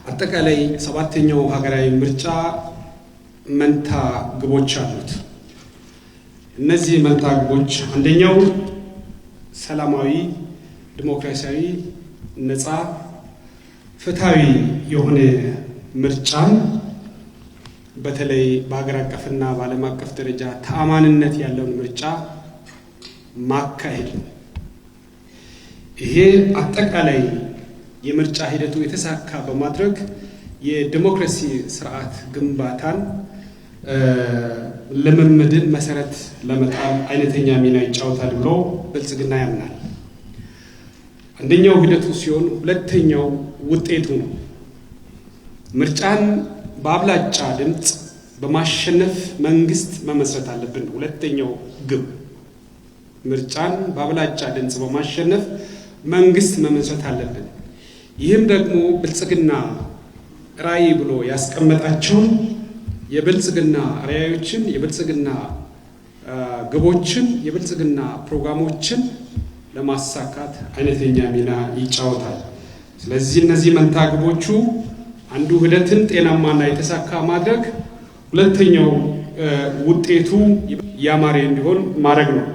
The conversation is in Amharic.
አጠቃላይ ሰባተኛው ሀገራዊ ምርጫ መንታ ግቦች አሉት። እነዚህ መንታ ግቦች አንደኛው ሰላማዊ፣ ዲሞክራሲያዊ፣ ነፃ፣ ፍትሐዊ የሆነ ምርጫን በተለይ በሀገር አቀፍና በዓለም አቀፍ ደረጃ ተአማንነት ያለውን ምርጫ ማካሄድ ነው። ይሄ አጠቃላይ የምርጫ ሂደቱ የተሳካ በማድረግ የዲሞክራሲ ስርዓት ግንባታን ልምምድን መሰረት ለመጣል አይነተኛ ሚና ይጫወታል ብሎ ብልጽግና ያምናል። አንደኛው ሂደቱ ሲሆን፣ ሁለተኛው ውጤቱ ነው። ምርጫን በአብላጫ ድምፅ በማሸነፍ መንግስት መመስረት አለብን። ሁለተኛው ግብ ምርጫን በአብላጫ ድምፅ በማሸነፍ መንግስት መመስረት አለብን። ይህም ደግሞ ብልጽግና ራዕይ ብሎ ያስቀመጣቸውን የብልጽግና ራዕዮችን፣ የብልጽግና ግቦችን፣ የብልጽግና ፕሮግራሞችን ለማሳካት አይነተኛ ሚና ይጫወታል። ስለዚህ እነዚህ መንታ ግቦቹ አንዱ ሂደትን ጤናማና የተሳካ ማድረግ፣ ሁለተኛው ውጤቱ ያማረ እንዲሆን ማድረግ ነው።